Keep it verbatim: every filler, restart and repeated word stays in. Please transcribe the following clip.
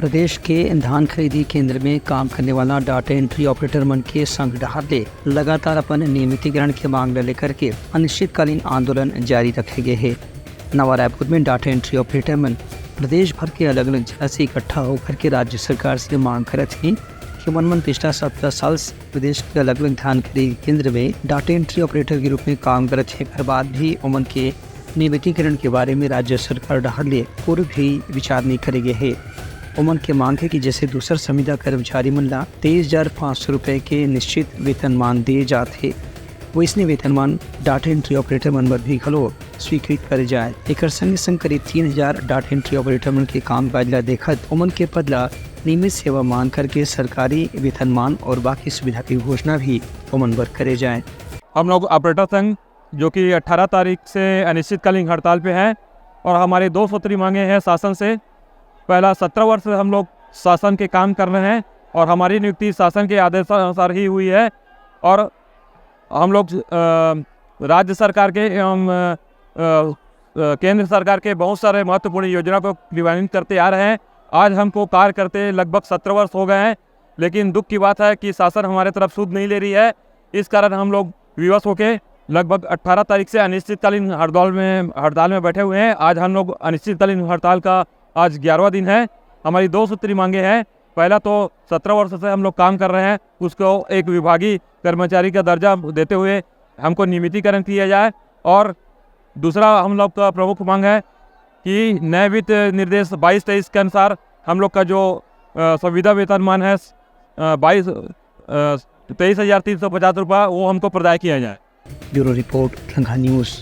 प्रदेश के धान खरीदी केंद्र में काम करने वाला डाटा एंट्री ऑपरेटर मन के संघ डहार ले लगातार अपन नियमितीकरण के मांग ल लेकर के अनिश्चितकालीन आंदोलन जारी रखे गए हे। नवा रायपुर में डाटा एंट्री ऑपरेटर मन प्रदेश भर के अलग-अलग जगह से इकट्ठा होकर के राज्य सरकार से मांग करत हे कि ओमन मन पिछला सत्रह साल से प्रदेश के अलग-अलग धान खरीदी केंद्र में डाटा एंट्री ऑपरेटर के रूप में काम करत हे, एकर बाद भी ओमन के नियमितीकरण के बारे में राज्य सरकार डहार ले पूर्व भी विचार नहीं करे गए हे। ओमन के मांग हे कि जैसे दूसर संविदा कर्मचारी मन ला तेईस हजार पाँच सौ रुपए के निश्चित वेतनमान दिए जात हे, वैसने वेतनमान डाटा एंट्री ऑपरेटर मन बर भी घलो स्वीकृत करे जाए। एकर संगे संग करीब तीन हजार डाटा एंट्री ऑपरेटर मन के कामकाज ला देखत ओमन के पद ला नियमित सेवा मान करके सरकारी वेतनमान और बाकी सुविधा की घोषणा भी ओमन बर करे जाए। हम लोग ऑपरेटर संघ, जो कि अठारह तारीख से अनिश्चितकालीन हड़ताल पे हैं, और हमारी दो सूत्री मांगे हैं शासन से। पहला, सत्रह वर्ष से हम लोग शासन के काम कर रहे हैं और हमारी नियुक्ति शासन के आदेशानुसार ही हुई है, और हम लोग अ, राज्य सरकार के एवं अ, अ, केंद्र सरकार के बहुत सारे महत्वपूर्ण योजना को क्रियान्वित करते आ रहे हैं। आज हमको कार्य करते लगभग सत्रह वर्ष हो गए हैं, लेकिन दुख की बात है कि शासन हमारे तरफ सुध नहीं ले रही है। इस कारण हम लोग विवश होके लगभग अठारह तारीख से अनिश्चितकालीन हड़ताल में हड़ताल में बैठे हुए हैं। आज हम लोग अनिश्चितकालीन हड़ताल का आज ग्यारहवाँ दिन है। हमारी दो सूत्री मांगे हैं। पहला तो सत्रह वर्ष से हम लोग काम कर रहे हैं, उसको एक विभागीय कर्मचारी का दर्जा देते हुए हमको नियमितीकरण किया जाए, और दूसरा हम लोग का प्रमुख मांग है कि नए वित्त निर्देश बाईस तेईस के अनुसार हम लोग का जो अ, संविदा वेतनमान है, अ, बाईस अ, तेईस हजार तीन सौ पचास रुपये, वो हमको प्रदाय किया जाए। ब्यूरो रिपोर्ट, खंगा न्यूज़।